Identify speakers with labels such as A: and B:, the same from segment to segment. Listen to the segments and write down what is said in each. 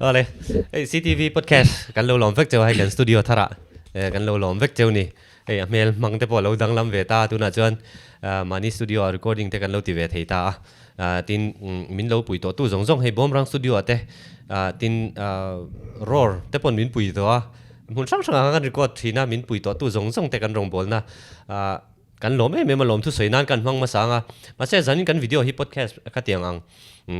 A: Awle, hei CTV podcast kan lo lawm vek cheu a, hei kan studio tharah kan lo lawm vek cheu ni. Hei a hmel hmang te pawh a lo danglam ve ta a, tunah chuan mahni studio ah recording te kan lo ti ve thei ta a. Tin, min lo pui tawh tu zawng zawng hei Bawmrang studio ah te tin Roar te pawn min pui tawh a, hmun hrang hrangah khan kan record thin a, min pui tawh tu zawng zawng te kan rawngbawlna Kan lawm em em a, lawmthu sawi nan kan hmang hmasa ang a. Mahse, zanin kan video hi podcast ka ti ang ang.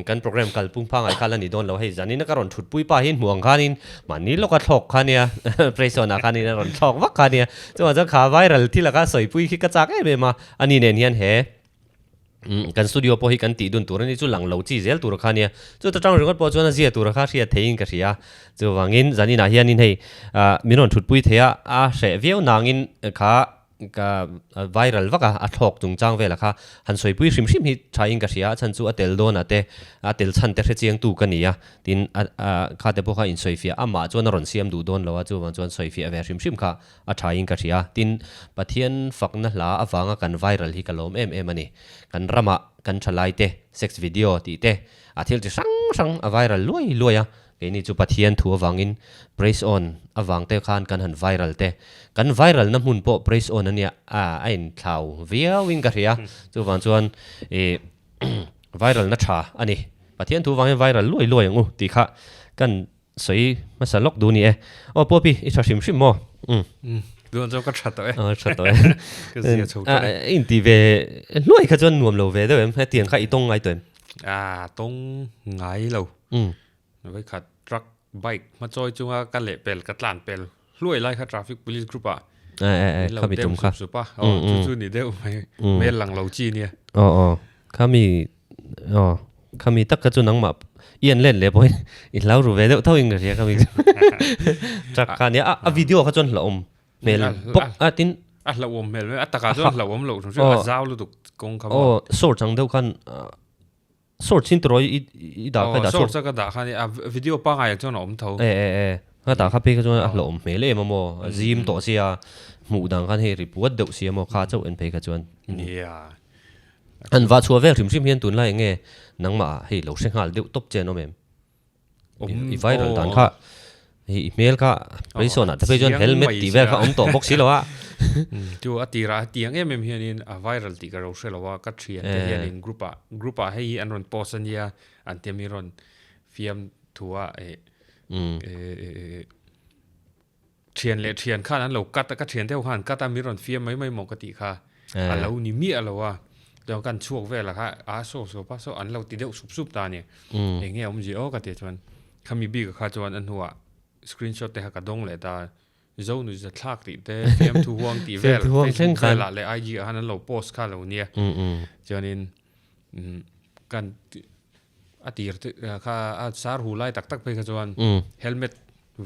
A: Kan program kal pung pha ngai kha la ni dawn lo. Hei, zanin a ka rawn thutpui pa hi hmuh ang khanin mahni lawka thlawk kha nia, Prayson-ah khanin a rawn thlawk vak kha nia. Chuvang chuan kha viral thil a kha sawipui khi ka chak em em a. Ani nen hian he kan studio pawh hi kan tih dun tur a ni chu lang lo chi zel tur kha nia. Chuta tang ringawt pawh chuan a zia tur kha hriat theiin ka hria. Chuvangin zaninah hianin hei min rawn thutpui thei a, a hreh viau nangin kha Ka viral vak a, a thlawk chungchang velah kha han sawipui hrim hrim hi thain ka hria a, chhan chu a tel dawnah te, a tel chhan te hrechiangtu ka ni a, tin a kha te pawh kha insawifiah amah chuan a rawn siam duh dawn lo a, chuvang chuan sawifiah ve hrim hrim kha a thain ka hria. Tin, Pathian fakna hla avanga kan viral hi ka lawm em em a ni. Kan ramah kan thalai te sex video tih te a thil chi hrang hrang a viral luai luai a, Keini chu Pathian thu avangin Praise On avang te khan kan han viral te. Kan viral na hmun pawh Praise On a nia a a inthlau viau in ka hria. Chuvang chuan ih viral na tha a ni. Pathian thu avangin viral luai luai ang u tih kha kan sawi hmasa lawk duh a ni e. Aw Popi i tha hrim hrim maw? Umm.
B: Duan chuan ka tha tawh e.
A: Aw tha tawh e.
B: Ka zia chho tawh e.
A: I intih ve hluai kha chuan nuam lo ve deuh em? Hetiang kha i tawng ngai tawh em?
B: A tawng ngai lo. Vai khat truck bike hma chawi chunga ka leh pel ka tlan pel hluai lai kha traffic police group ah
A: min lo
B: dem sup sup a aw chu chu ni deuh mai hmel lang lo chi nia.
A: Aw aw khami aw khami tak kha chu nangmah i an let leh pawhin i hlau ru ve deuh tho in ka hria khami chu truck kha nia a video kha chuan hlauhawm hmel bawk a tin
B: a hlauhawm hmel a takah chuan hlauhawm loh chu a zau lutuk kawng kha
A: aw short ang deuh khan Short chin tawh i i dah kha i dah
B: short. Short ka dah kha ni a video pangai ah chuan a awm tho.
A: E e e ka dah kha phei kha chuan a hlauhawm hmel em a maw a zim tawh sia hmuh dan khan hei ri puat deuh sia maw kha chauh en phei kha chuan.
B: Nia.
A: An vah chhuah vel hrim hrim hian tunlai enge nangmah ah hei lo hre nghal deuh tawp che an awm em? I viral dan kha i hmel kha Rayson ah te phei chuan helmet tih vel kha awm tawh bawk si lo a.
B: Chu a tirah hetiang em em hianin a viral tih ka lo hre lo a, ka thian te hianin group ah group ah hei hi an rawn post a nia an ti a mi rawn fiam thu a eh thian leh thian khan an lo cut a ka thian deuh khan cut a mi rawn fiam mai mai maw ka tih kha a lo ni miah lo a chuan kan chhuak vel a kha a saw saw pa saw an lo ti deuh sup sup ta a ni eng nge awmzia aw ka tih chuan khami bik ah kha chuan a hnuah screenshot te kha ka dawng leh ta zo nu za thlak tih te fiamthu huang tih vel facebook velah leh IG ah khan an lo post kha lo nia chuanin kan a tir te kha a sar hu lai tak tak phei kha chuan helmet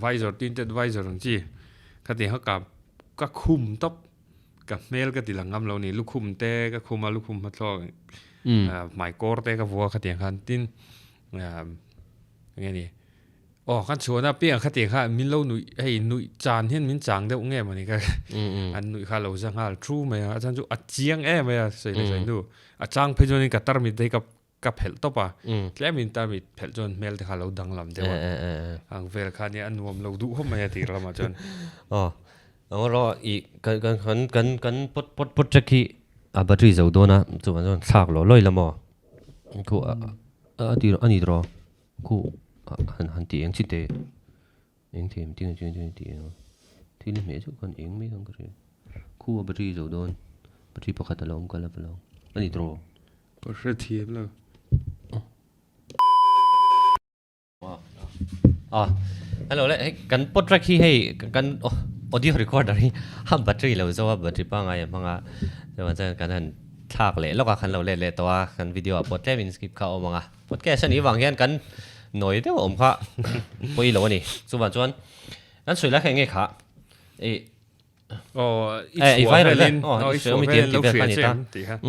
B: Visor tinted visor ang chi ka ti kha ka ka khum tawp ka hmel ka ti lang ngam lo ni lukhum te ka khum a lukhum hma thlawk hmai kawr te ka vua kha tiang khan tin enge ni aw kan chhuahna piang kha tiang kha min lo nuih hei nuih chan hian min chang deuh nge mawni ka an nuih kha lo za nghal thu mai a a chhan chu a chiang em mai a sawi leh sawi hnu a chang phei chuanin ka tarmit te hi ka ka phelh tawp a, tlemin tarmit phelh chuan hmel te kha lo danglam deuh a, ang vel kha nia a nuam lo duh khawp mai a tir lamah chuan.
A: Aw, rawh i kan kan kan kan kan pot pot pot track hi a battery zo dawn a, chuvang chuan thlak lo lawi la maw? Khu a a ti a ni tawh khu han han tih eng chi te eng them ting ting ting tih eng thil hmeh zeuh khan eng mai khan ka hria khu a battery zo dawn battery pakhat a lo awm kal a va lo a ni tawh.
B: Ka hre thiam lo.
A: Ah, hello le, hei kan pod track hi hei kan audio recorder hi a battery lo zo a, battery pangngai a hmang a, chuan chuan kan han thlak leh lawk a, kan lo let leh tawh a, kan video ah pawh tlem in skip kha a awm ang a, podcast a nih vang hian kan nawi deuh a awm kha pawi lo a ni, chuvang chuan kan sawi lai kha eng nge kha ih.
B: Aw, i chhuah velin, aw, i chhuah velin lo hria che em tih kha.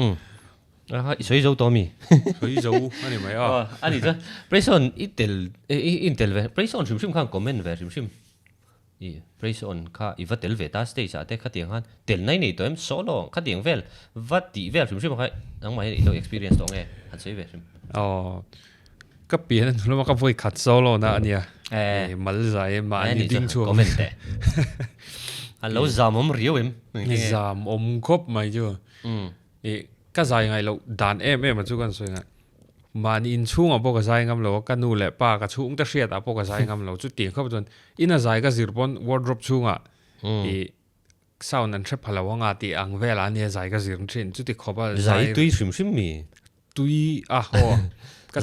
A: Aha, i sawi zo tawh mi?
B: Sawi zo a ni mai a.
A: A ni chuan, Praise on i tel, i intel ve, Praise on hrim hrim khan comment ve hrim hrim. I Praise on kha i va tel ve ta stage ah te khatiang khan tel nai nei tawh em solo khatiang vel va tih vel hrim hrim kha nangmah hian i lo experience tawh nge han sawi ve hrim.
B: Aw, ka pian a hnulama ka vawi khat solo na a nia. Mal zai mahni ding chhuak.
A: Comment teh. A lo zam awm riau em?
B: Zam awm khawp mai chu. Ka zai ngai loh dan em em a chu kan sawi ngai. Mahni inchhungah pawh ka zai ngam lo a, ka nu leh pa ka chhungte hriatah pawh ka zai ngam lo. Chutiang khawp chuan ina zai ka zir pawn wardrobe chhungah i sound an hre pha lo anga tih ang velah a nia zai ka zir thin. Chuti khawp a
A: zai tui hrim hrim mi?
B: Tui a haw.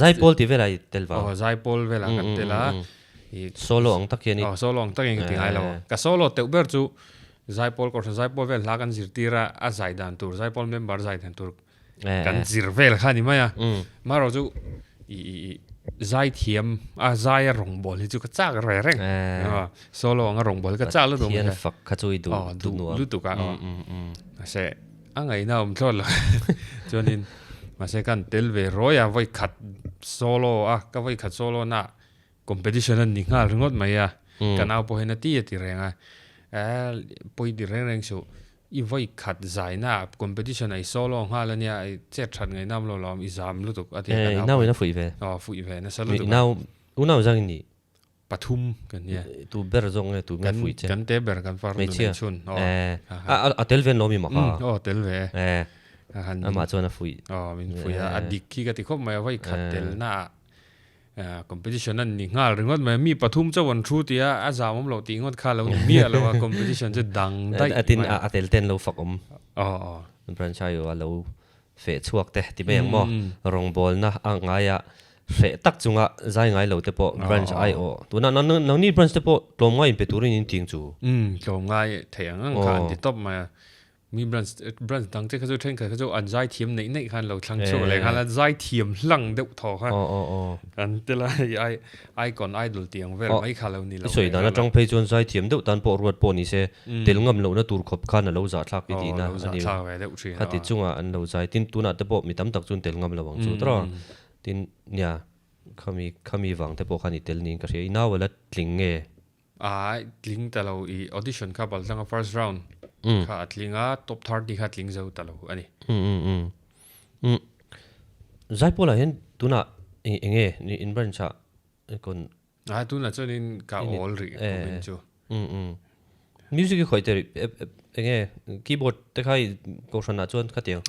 A: Zaipawl tih velah i tel vang?
B: Aw zaipawl velah ka tel a.
A: Solo ang tak hian i.
B: Aw solo ang tak hian ka ti ngai lo. Ka solo teuh ber chu zaipawl kohhran zaipawl vel hla kan zirtir a, a zai dan tur zaipawl member zai dan tur kan zir vel kha a ni mai a. Marawh chu i zai thiam a zai a rawngbawl hi chu ka chak reng reng. Solo anga rawngbawl hi ka chak lutuk
A: mai. Pathian fak kha chu i duh
B: duh lutuk a. Mahse a ngaihna awm thlawt lo. Chuanin mahse kan tel ve rawi a vawi khat solo a ka vawi khat solo na Competition a ni nghal ringawt mai a, ka nau pawh hian a ti a ti reng a, eh pawi ti reng reng suh, i vawi khat zaina competition ah i solo nghal a nia, i chet that ngaih nam lo lawm, i zam lutuk a ti a ka nau pawh.
A: I nau in a fuih ve?
B: Aw fuih ve nasa lutuk
A: a. I nau, u nau zang in nih?
B: Pathum kan nia.
A: Tu ber zawk nge tu nge fuih che?
B: Kan te ber kan far nu nei chhun.
A: Eh, a tel ve lawm i mak a?
B: Aw tel ve.
A: Eh, amah chuan a fuih.
B: Aw min fuih a, a dik khi ka ti khawp mai a, vawi khat tel na ah. Competition an ni nghal ringawt mai mi pathum chauh an thu tia a zam awm loh tih ngawt kha lo ni miah lo a competition chu dang daih
A: mai. Tin a tel ten lo fak awm. Aw aw. Branch aio a lo feh chhuak te ti mai ang maw rawngbawlna a ngaia hreh tak chunga zai ngai lo te pawh branch aio tuna nangni branch te pawh tlawmngai in pe turin in ting chu.
B: Umm tlawmngai theih ang ang kha an ti tawp mai a. Mi branch branch dang te kha chu thenkhat kha chu an zai thiam neih neih khan lo thlang chhuak leh nghal a zai thiam hlang deuh thaw kha an tel a hei ai icon idol tih ang vel mai kha lo ni lo
A: I sawi dan atang phei chuan zai thiam deuh tan pawh ruat pawh ni se tel ngam lohna tur khawp khan a lo zah thlak i tihna a ni khati chungah an lo zai tin tunah te pawh mi tam tak chuan tel ngam lo ang chu tawh tin nia khami khami vang te pawh khan i tel niin ka hria i nau a la tling nge.
B: A tling ta lo i audition kha bal tlang a first round kha a tling a top 30 kha tling zo ta lo a ni.
A: Zaipawl ah hian tunah eng nge in branch ah kon.
B: A tunah chuan in ka awl rih kumin chu.
A: Music i khawih te rih eng nge keyboard te kha i kohhran ah chuan khatiang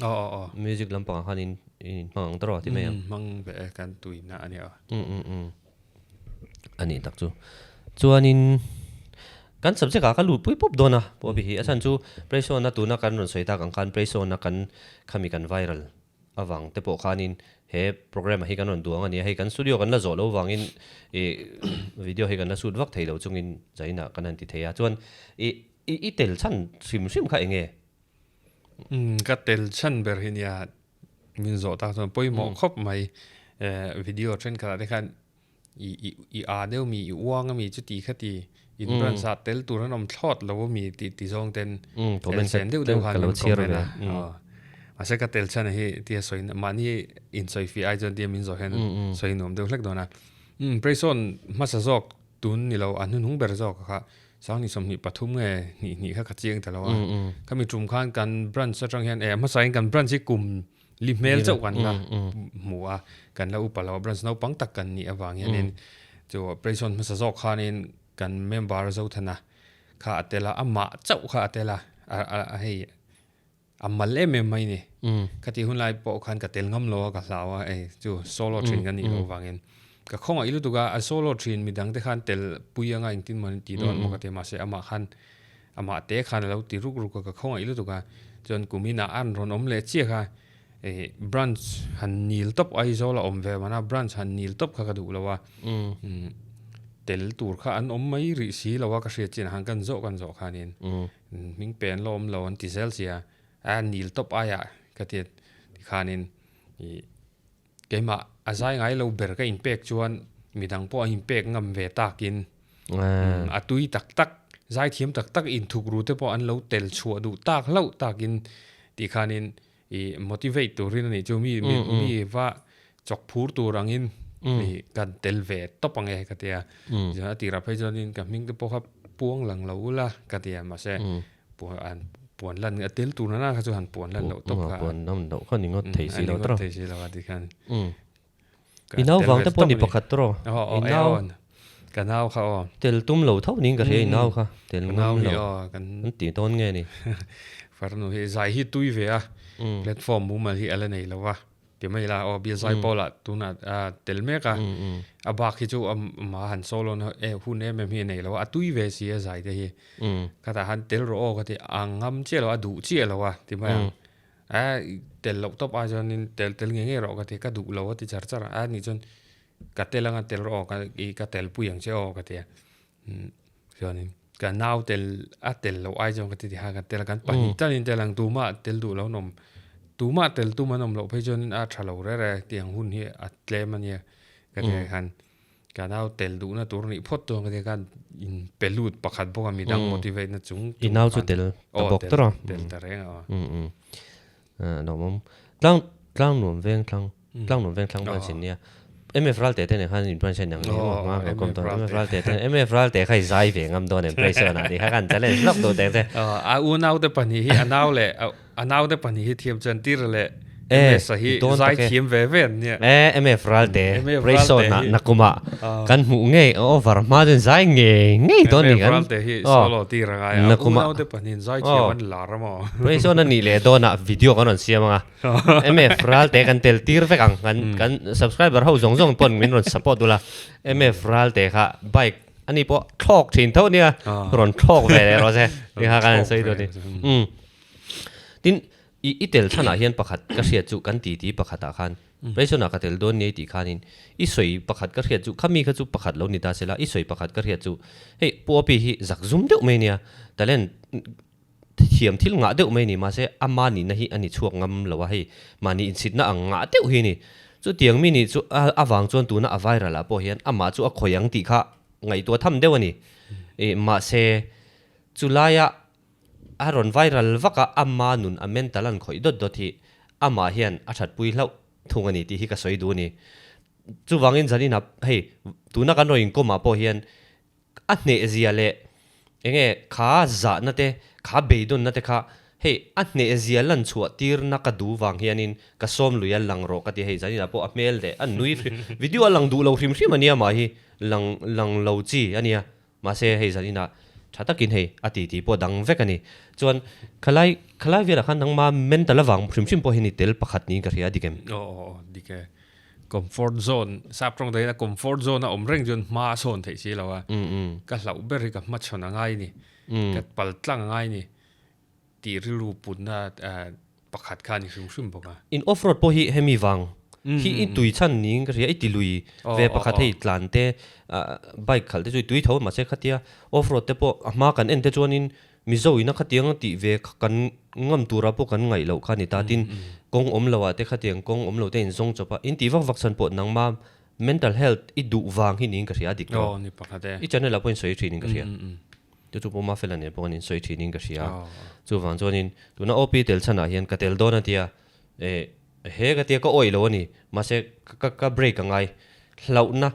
A: music lampang ah khan in hmang ang ta rawh ti mai ang.
B: Hmang ve e kan tuina a nia.
A: A nih tak chu. Chuanin kan subject ah ka lut pui pawp dawn a pawh hi a chhan chu Praysawn-a tuna kan rawn sawi tak ang khan Praysawn-a kan khami kan viral avang te pawh khanin he program ah hi kan rawn duang a ni a, hei kan studio kan la zawh lo vangin ih video hi kan la shoot vak thei lo chungin zainah kan han ti thei a, chuan ih i tel chhan hrim hrim kha eng nge?
B: Umm ka tel chhan ber hi nia min zawh tak chuan pawimawh khawp mai video thenkhatah te khan i i i a deuh mi i uang ami chuti khati in branch ah tel tur an awm thlawt lo ami tih ti zawng ten
A: comment sen deuh deuh khan min
B: comment a mahse ka tel chhan hi tia sawi mahni in sawi fiah ai chuan tia min zawh hian sawi nuam deuh hlek dawn a Praysawn hmasa zawk tun ni lo a hnuhnung ber zawk kha Sangni 23 nge hnih hnih kha ka chiang ta lo a. Khami tum khan kan branch atang hian eh hmasa in kan branch hi kum li hmel chauh kan la hmu a, kan la upa lo a, branch naupang tak kan nih avang hianin chu operation hmasa zawk khanin kan member Zothana kha a tel a, amah chauh kha a tel a, a hei A mal em em mai ni. Ka tih hun lai pawh khan ka tel ngam lo a, ka hlau a, ei chu solo thin ka nih loh vangin. Ka khawngaih lutuk a, a solo thin midang te khan tel pui anga engtin maw an ti dawn maw ka ti a, mahse amah khan amah te khan a lo ti ruk ruk a, ka khawngaih lutuk a. Chuan kum inah an rawn awm leh chiah kha ei branch han nil tawp Aizawl a awm ve mana branch han nil tawp kha ka duh lo a. Tel tur kha an awm mai rih si lo a ka hriat chin ah khan kan zawh kan zawh khanin. Hming pen la awm lo an ti zel sia, a nil tawp aiah ka ti tikhanin ih keimah a zai ngai lo ber ka inpek chuan midang pawh an inpek ngam ve takin a tui tak tak zai thiam tak tak inthuk ru te pawh an lo tel chhuah duh tak hlauh takin tikhanin ih motivate turin a nih chu mi mi va chawk phur tur angin ih kan tel ve tawp ang e ka ti a chuan a tirah phei chuanin ka hming te pawh kha puang lang lo ula ka ti a mahse an puan lan a tel tur nana kha chu han puan lan loh tawp kha
A: puan lan loh kha ni ngawt thei si lo
B: tawp thei si lo a ti khan
A: i nau vang te pawh ni pakhat tawh i nau.
B: Ka nau kha aw.
A: Tel tum lo tho niin ka hria i nau kha. Tel ngam lo.
B: Kan
A: ti dawn nge ni.
B: Farnu hi zai hi tui ve a. Platform mumal hi a la nei lo va. Ti mai la aw bial zai pawlah tunah tel mek a. A bak hi chu amah han solo na hun em em hi a nei lo a. A tui ve si a zai te hi. Khatah han tel rawh aw ka ti a ngam chiah lo a duh chiah lo a ti mai ang. A tel loh tawp ai chuanin tel tel ngei ngei rawh ka ti ka duh lo a ti char char a. A nih chuan Ka tel anga tel rawh aw ka i ka tel pui ang che aw ka ti a chuanin ka nau tel a tel loh ai chuan ka ti ti khan ka tel a kan pahnih talin tel ang tumah tel duh lo an awm tumah tel tum an awm loh phei chuanin a tha lo rere tiang hun hi a tlem a nia ka ti khan ka nau tel duhna tur nih phawt chuan ka ti khan in pe lut pakhat bawk a midang motivate na chung
A: I nau chu tel ta bawk tawrh a
B: tel ta reng a
A: Lawmawm tlang tlang nuam veng thlang tlang nuam veng thlang branch in nia MF Ralte te nen khan in branch a inang ni maw hma kan kawm dawn MF Ralte te MF Ralte kha i zai ve ngam dawn em pressure ah tih kha kan challenge lawk duh teh che.
B: A unau te pahnih hi a nau leh a nau te pahnih hi thiam chuan tir leh MS a hi zai thiam ve ve an nia.
A: E MF Ralte pressure na nakuma kan hmuh ngei over hma chuan zai ngei ngei dawn ni kan.
B: MF Ralte hi solo tir a ngai a unau te pahnih zai thiam an lar a maw.
A: Pressure na nih leh dawnah video kan rawn siam anga. MF Ralte kan tel tir vek ang kan kan subscriber ho zawng zawng pawn min rawn support ula MF Ralte kha bike ani pawh thlawk thin tho nia rawn thlawk ve leh rawh se ti kha kan sawi dawn ni um tin i i tel chhanah hian pakhat ka hriat chu kan ti ti pakhatah khan Rayson-ah ka tel dawn nia i tih khanin i sawi pakhat ka hriat chu khami kha chu pakhat lo ni ta sela i sawi pakhat ka hriat chu hei Pu Opi hi zak zum deuh mai nia talent Thiam thil ngah deuh mai a ni, mahse ama nihna hi a ni chhuak ngam lo a, hei mahni insitna ang ngah deuh hi a ni. Chutiang mi nih chu avang chuan tuna a viral ah pawh hian amah chu a khawih ang tih kha ngaihtuah tham deuh a ni. Ih mahse chulaia a rawn viral vak a, ama nun a mental an khawih dawt dawt hi amah hian a thatpui hlauh thung a ni tih hi ka sawi duh a ni. Chuvangin zaninah hei tuna kan rawn inkawm ah pawh hian A hneh zia leh enge kha zahna te, kha beidawnna te kha hei a hneh zia lan chhuah tirna ka duh vang hianin ka sawm lui a lang rawh ka ti hei zaninah pawh a hmel leh a nui hrim video a lang duh lo hrim hrim ania mah hi lang lang lo chi ania mahse hei zaninah tha takin hei a ti tih pawh dang vek a ni chuan khalai khalai velah khan nangma mental avang hrim hrim pawh hian i tel pakhat niin ka hria a dik em?
B: Aw aw aw dik e. Comfort zone, sap tawng dahin a comfort zone a awm reng chuan hma a sawn theih si lo a. Ka hlauh ber hi ka hmachhawn a ngai ni, ka pal tlang a ngai ni tih rilru putna pakhat kha a ni hrim hrim bawk a.
A: In off road pawh hi hemi vang hi i tui chhan niin ka hria, i ti lui ve pakhat hei tlan te bike khalh te chu i tui tho mahse khatia off road te pawh a hma kan en te chuanin Mizo ina khatiang a tih ve kha kan ngam tura pawh kan ngaih loh kha a ni ta. Tin, kawng awm lo ah te khatiang kawng awm lo te in zawng chawp a, in tih vak vak chhan pawh nangma mental health i duh vang hi niin ka hria a dik tawh.
B: Aw ni pakhat e.
A: I channel ah pawh in sawi thin in ka hria. Chu chu pawh Mafela nen pawh kan in sawi thin in ka hria. Chuvang chuanin tuna OP tel chhan ah hian ka tel dawn a tia, eh he ka tia ka awih lo a ni. Mahse ka ka break a ngai. Hlauhna,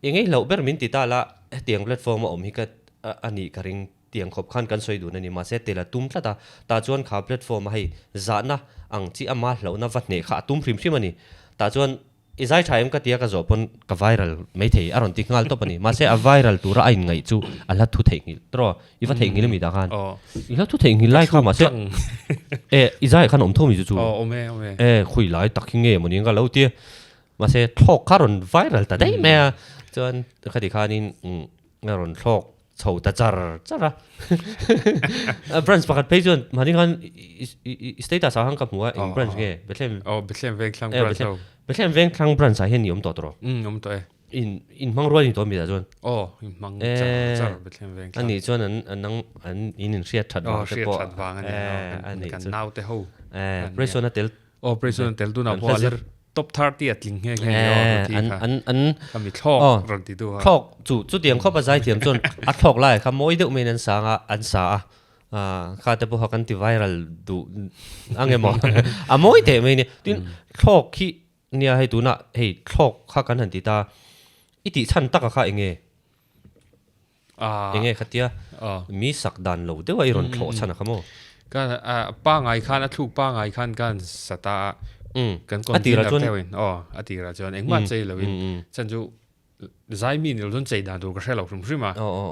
A: engei hlauh ber min ti ta la hetiang platform a awm hi ka a nih ka ring. Tiang khawp khan kan sawi dun a ni, mahse tel a tum tlat a, tah chuan kha platform a hei zahna ang chi ama hlauhna va hneh kha a tum hrim hrim a ni. Tah chuan i zai tha em ka tia ka zawh pawn ka viral maithei a rawn ti nghal tawp a ni, mahse a viral tura a inngaih chu a hla thu theihnghilh tawh, i va theihnghilh a mi tah khan? I hla thu theihnghilh lai kha mahse e i zaiah khan a awm tho mi chu chu e khawi lai tak hi nge mawni ang ka lo tia, mahse thlawk kha a rawn viral ta daih mai a, chuan khati khanin a rawn thlawk chho ta char char a. Branch pakhat phei chuan mahni khan i status ah khan ka hmu a, eng branch nge? Bethlehem.
B: Aw, Bethlehem Vengthlang branch ho.
A: Bethlehem Vengthlang branch ah hian i awm tawh tawh rawh.
B: Umm, awm tawh e.
A: In in hmang rual ni tawh mi tah chuan?
B: Aw, in hmang char char Bethlehem Vengthlang.
A: Ani chuan an an nang an in in hriat that vang
B: te pawh. Aw, hriat that vang a ni. Kan nau te ho.
A: Praise a tel
B: Aw President tel tunah pawh a la top 30 a tling nghe nghe ni aw Ruthi kha.
A: An an
B: Kha mi thlawk rawn ti tu a.
A: Thlawk chu chutiang khawp a zaithiam chuan a thlawk lai kha mawi deuh maiin an sang a an sa a. Kha te pawh kha kan ti viral duh ang emaw a mawi teh mai nia. Tin thlawk khi nia hei tunah hei thlawk kha kan han ti ta i tih chhan taka kha eng nge? Enge khatia mi sak dan lo deuh a i rawn thlawh chhan a kha maw?
B: Ka pangai khan a thluk pangai khan ka han sa ta a. Kan convener deuh in aw a tirah chuan engmah chei lo in chhan chu Zai mi ni lo chuan chei dan tur ka hre lo hrim hrim a,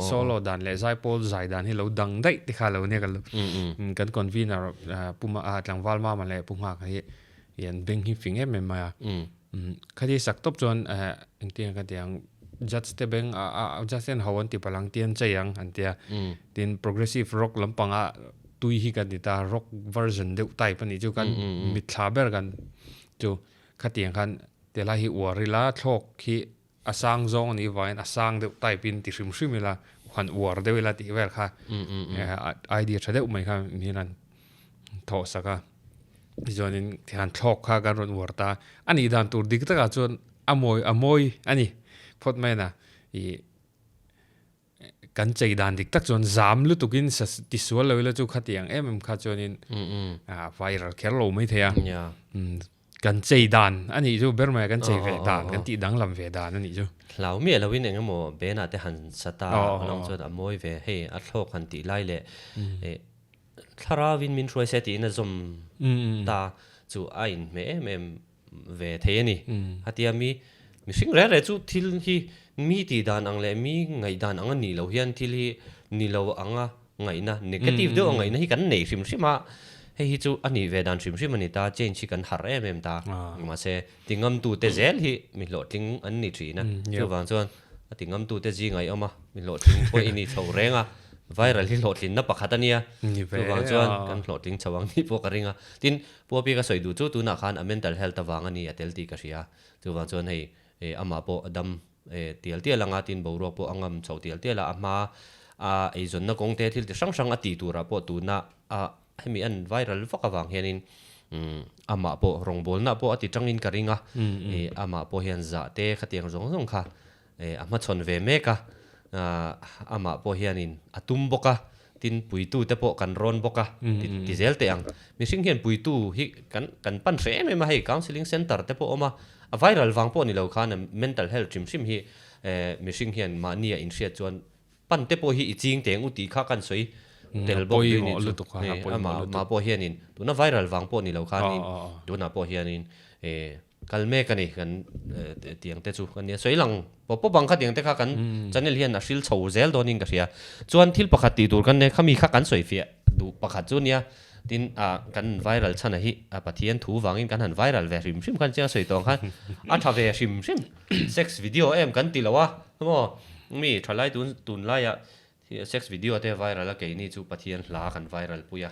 B: solo dan leh zaipawl zai dan hi lo dang daih te kha lo nia ka kan convener Pu Tlangval Mama leh Pu Nghaka hi an beng hi fing em em mai a. Khati sak tawp chuan engtin nge ka ti ang judge te beng a judge ten ho an ti palh ang tian chei ang an tia. Tin progressive rock lampanga tui hi kan ti ta rock version deuh type a nih chu kan mitthla ber kan chu. Khatiang khan telai hi uar ila thlawk hi a sang zawng a nih vangin a sang deuh type in ti hrim hrim ila han uar deuh ila tih vel kha idea tha deuh mai kha min han thawh sak a. Tichuanin tihian thlawk kha kan rawn uar ta a. A nih dan tur dik takah chuan a mawi a mawi a ni phawt mai a ih Kan chei dan dik tak chuan zam lutukin sa tisual lo ila chu khatiang em em kha chuanin a viral kher lo mai thei a. Kan chei dan a nih chu ber mai a, kan chei ve dan, kan tih danglam ve dan a nih chu.
A: Hlau miah loin eng emaw benah te han sa ta alawm chuan a mawi ve hei a thlawk han tih lai leh thlarauin min hruai se tiin a zawm ta chu a inhmeh em em ve thei a ni. Khatia mi mihring reng reng chu thil hi mi tih dan ang leh mi ngaih dan ang a nih loh hian thil hi ni lo anga ngaihna negative deuh a ngaihna hi kan nei hrim hrim a, hei hi chu a nih ve dan hrim hrim a ni ta, change hi kan harh em em ta. Mahse ti ngamtute zel hi mi hlawhtling an ni thin a, chuvang chuan A ti ngamtute zing a i awm a, mi hlawhtling pawh i ni chho reng a, viral hi hlawhtlinna pakhat a nia, chuvang chuan kan hlawhtling chho ang tih pawh ka ring a. Tin, Pu Api ka sawi duh chu tunah khan a mental health avang a ni a tel tih ka hria, chuvang chuan hei amah pawh a dam tial tial ang a, tin boruak pawh a ngam chho tial tial a, a hma a eizawnna kawng te thil ti hrang hrang a tih turah pawh tuna a Hemi an viral vak avang hianin amah pawh rawngbawlna pawh a ti tangin ka ring a, amah pawh hian zah te khatiang zawng zawng kha a hmachhawn ve mek a, amah pawh hianin a tum bawk a, tin puitu te pawh kan rawn bawk a ti zel teh ang. Mihring hian puitu hi kan kan pan hreh em em a, hei counselling centre te pawh a awm a, a viral vang pawh ni lo khan mental health hrim hrim hi mihring hian mahni a inhriat chuan Pan te pawh hi i ching teng u tih kha kan sawi tel bawk duh ni chu. Amah pawh hianin tuna viral vang pawh ni lo khanin tunah pawh hianin kal mek a ni kan tiang te chu kan nia. Sawi lang pawp pawp ang kha tiang te kha kan channel hian a hril chho zel dawnin ka hria. Chuan thil pakhat tih tur kan nei khami kha kan sawi fiah duh pakhat chu nia. Tin kan viral chhan a hi Pathian thu vangin kan han viral ve hrim hrim khan chiang sawi tawh ang khan a tha ve hrim hrim. Sex video em kan ti lo a maw mi thalai tun tunlaia sex video te viral a keini chu Pathian hla kan viral pui a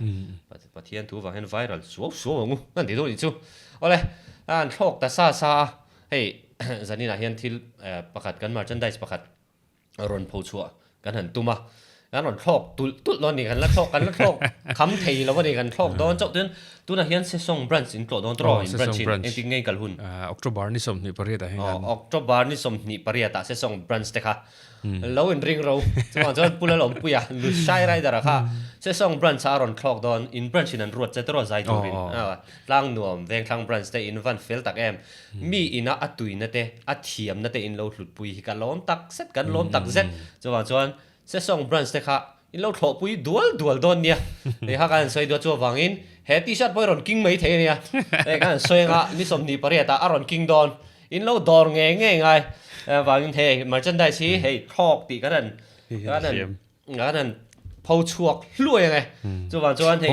A: Pathian thu vang hian viral suau suau ang u kan ti dawn nih chu awle a an thlawk ta sa sa a hei zaninah hian thil pakhat kan merchandise pakhat rawn pho chhuah kan han tum a, kan rawn thlawk tulh tulh dawn a ni, kan la thlawk kan la thlawk kham thei lo a ni, kan thlawk dawn chauh chuan tunah hian Sesawng branch in tlawh dawn tawh in branch in engtik nge in kal hun?
B: October ni 28 ah hian
A: kan October ni 28 ah Sesawng branch te kha lo in ring ro chuvang chuan Pu Lalawmpuia Lushai Rider-a kha Sesawng branch ah a rawn thlawk dawn in branch in an ruat che tawh zai turin Tlangnuam Vengthlang branch te in van fel tak em. Mi ina a tuina te, a thiamna te in lo hlutpui hi ka lawm tak zet, kan lawm tak zet. Chuvang chuan Sesawng branch te kha in lo thlawhpui dual dual dawn nia. Hei kha kan han sawi duah chuvangin he t-shirt pawh i rawn king mai thei a nia. Hei kan han sawi anga ni 28 ah a rawn king dawn. In lo dawr ngei ngei ngai. Vangin hei merchandise hi hei thlawk tih kan han kan han Kan han pho chhuak hluai ang e. Chuvang chuan hei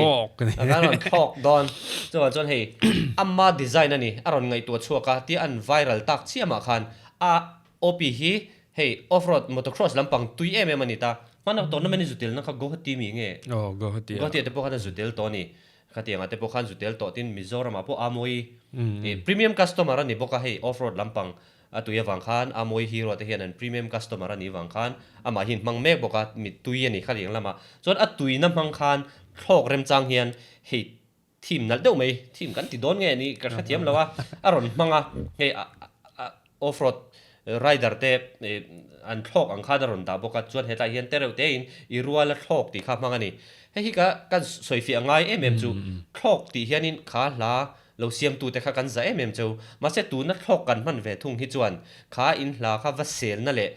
A: kan rawn thlawk dawn. Chuvang chuan hei amma design a ni a rawn ngaihtuah chhuak a tia an viral tak chiamah khan a OP hi hei off road motocross lampang tui em em a ni ta. Hmana tournament i zu telna kha Guwahati mi nge?
B: Aw Guwahati
A: ah. Guwahati ah te pawh khan a zu tel tawh a ni. Khatiangah te pawh khan zu tel tawh tin Mizoramah pawh Amoy premium customer a ni bawk a hei off road lampang A tui avang khan Amoy Hero te hian an premium customer a nih vang khan amah hi hmang mek bawk a, mit tui a ni kha liang lamah. Chuan a tuina hmang khan thlawk remchang hian hei theme nalh deuh mai, theme kan ti dawn nge ni ka hrethiam lo a, a rawn hmang a, hei off road rider te an thlawk ang khan a rawn dah bawk a, chuan hetlai hian tereuh tein i ruala thlawk tih kha hmang a ni. Hei hi ka kan sawifiah ngai em em chu thlawk tih hianin kha hla Lo siamtute kha kan za em em cheu. Mahse tuna thlawk kan hman ve thung hi chuan kha in hla kha va selna leh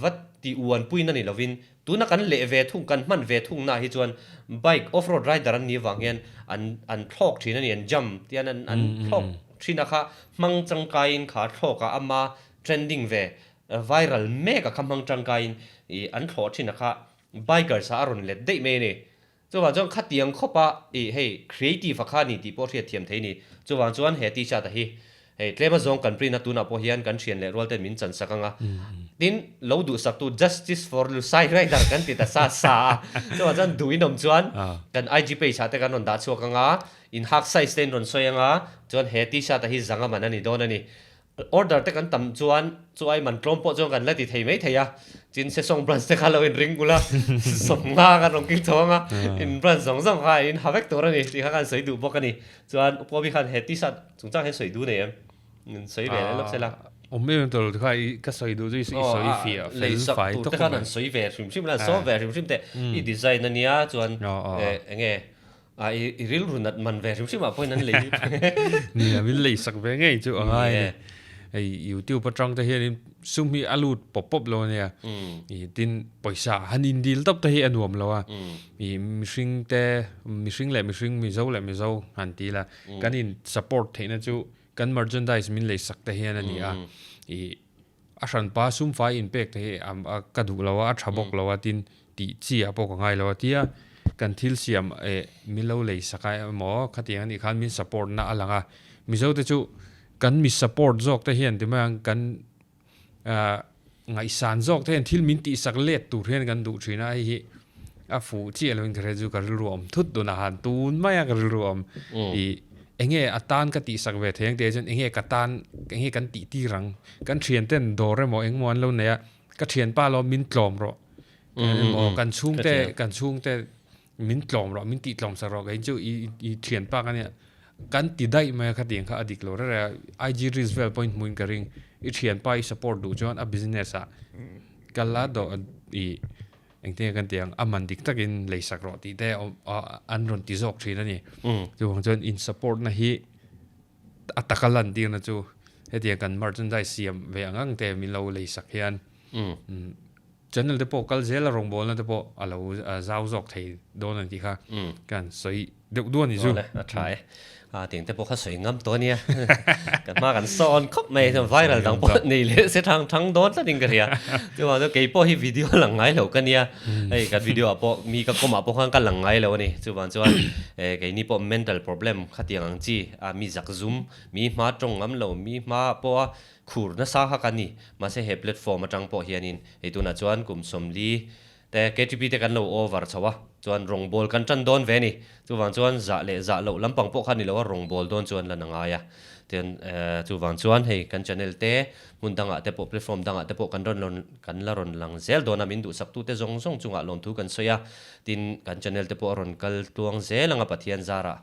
A: va ti uanpuina ni lovin tuna kan leh ve thung kan hman ve thung na hi chuan bike off road rider an nih vang hian an an thlawk thin a ni an jump tian an an thlawk thin a kha hmang changkaiin kha thlawk a ama trending ve viral mek a kha hmang tangkaiin ih an thlawh thin a kha bikers ah a rawn let daih mai a ni. Chuvang chuan khatiang khawpa ih hei creative a kha a ni tih pawh hriat thiam thei a ni. Chuvang chuan he t-shirt a hi hei tlema zawng kan print a tunah pawh hian kan thian leh rual ten min chan sak ang a. Tin, lo duhsaktu Justice for Lusai Rider kan ti ta sa sa a. Chuvang chuan duh in awm chuan kan IG page ah te kan rawn dah chhuak ang a, in hak size te in rawn sawi ang a, chuan he t-shirt a hi zanga man a ni dawn a ni. Order te kan tam chuan chu ai man tlawm pawh chuan kan la ti thei mai thei a, chin Sesawng branch te kha lo in ring ula sawmnga kan rawn kil chho ang a, in branch zawng zawng kha in ha vek tur a ni tih kha kan sawi duh bawk a ni. Chuan Upawi khan he t-shirt chungchang hian sawi duh nei em? Min sawi ve leh lawk se la.
B: Awm em em tawh lo kha i ka sawi duh chu i sawi fiah fel fai
A: tawk a mai. Leisak tur te khan an sawi ve hrim hrim la, an sawm ve hrim hrim teh i design a nia chuan eng nge A i rilru nat man ve hrim hrim ah pawhin an lei.
B: Nia, min lei sak ve ngei chu a ngai a ni. Hei YouTube atang te hianin sum hi a lut pawp pawp lo a nia. I tin pawisa han indil tawp te hi a nuam lo a. I mihring te, mihring leh mihring, Mizo leh Mizo han ti ila kan in support theihna chu kan merchandise min lei sak te hian a ni a. I a hranpa sum fai inpek te hi a ka duh lo a, a tha bawk lo a tin tih chi ah pawh ka ngai lo a tia kan thil siam eh min lo lei sak a emaw khatiang anih khan min support na a lang a, Mizo te chu kan mi support zawk te hian ti mai ang kan ah ngaihsan zawk te hian thil min tih sak let tur hian kan duh thin a hei hi a fuh chiah lo in ka hria chu ka rilru a awm thut dun a han tun mai a ka rilru a awm ih Enge a tan ka tihsak ve thei ang tih ai chuan enge ka tan enge kan tih tir ang kan thian ten dawr emaw engemaw an lo nei a ka thianpa lo min tlawm rawh emaw kan chhungte kan chhungte min tlawm rawh min tih tlawm sak rawh kei chu i i thianpa ka nia kan ti daih mai a khatiang kha a dik lo rere a IG reels vel pawhin hmuin ka ring i thianpa i support duh chuan a business ah kal a dawh i Engtin nge kan tih ang, a man dik takin lei sak rawh tih te an rawn ti zawk thin a ni. Chuvang chuan in support na hi a taka lan tirna chu hetiang kan merchandise siam ve ang ang te min lo lei sak hian channel te pawh kal zel a rawngbawlna te pawh a lo zau zawk thei dawn a ni tih kha kan sawi deuh duh a ni chu.
A: Awle, a tha e. A tiang te pawh kha sawi ngam tawh a nia. Kan hma kan sawn khawp mai chuan viral dang pawh nei leh se thang thang dawn tlat in ka hria. Chuvang chuan kei pawh hi video lang ngai lo ka nia. Hei kan video ah pawh mi ka kawmah pawh khan ka lang ngai lo a ni. Chuvang chuan eh keini pawh mental problem khatiang ang chi a mi zak zum, mi hma tawng ngam lo, mi hma pawha khur nasa kha ka ni. Mahse he platform atang pawh hianin hei tunah chuan kum 40 Te KTP te kan lo over chho a, chuan rawngbawl kan tan dawn ve a ni. Chuvang chuan zah leh zah loh lampang pawh kha ni lo a, rawngbawl dawn chuan lan a ngai a. Tian chuvang chuan hei kan channel te hmun dangah te pawh platform dangah te pawh kan rawn rawn kan la rawn lang zel dawn a, min duhsaktute zawng zawng chungah lawmthu kan sawi a. Tin, kan channel te pawh a rawn kal tluang zel ang a Pathian zarah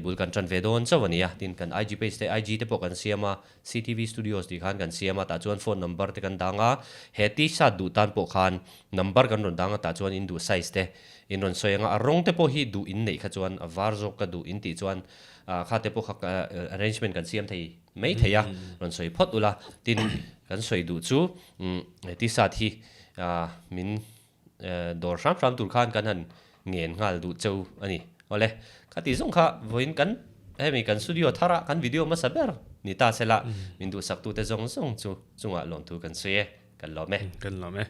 A: bul kan tan ve dawn chauh a ni a. Tin, kan IG page te IG te pawh kan siam a, CTV Studios tih khan kan siam a, tah chuan phone number te kan dang a, he t-shirt duh tan pawh khan number kan rawn dang a, tah chuan in duh size te in rawn sawi ang a, a rawng te pawh hi duh in neih kha chuan a var zawk ka duh in tih chuan ah kha te pawh kha arrangement kan siam thei mai thei a, rawn sawi phawt ula, tin kan sawi duh chu umm he t-shirt hi ah min Dawr hram hram tur khan kan han ngen nghal duh cheu a ni. Awle, kha tih zawng kha vawiin kan hemi kan studio thara kan video hmasa ber ni ta sela min duhsaktute zawng zawng chu chungah lawmthu kan sawi e, kan lawm e.
B: Kan lawm e.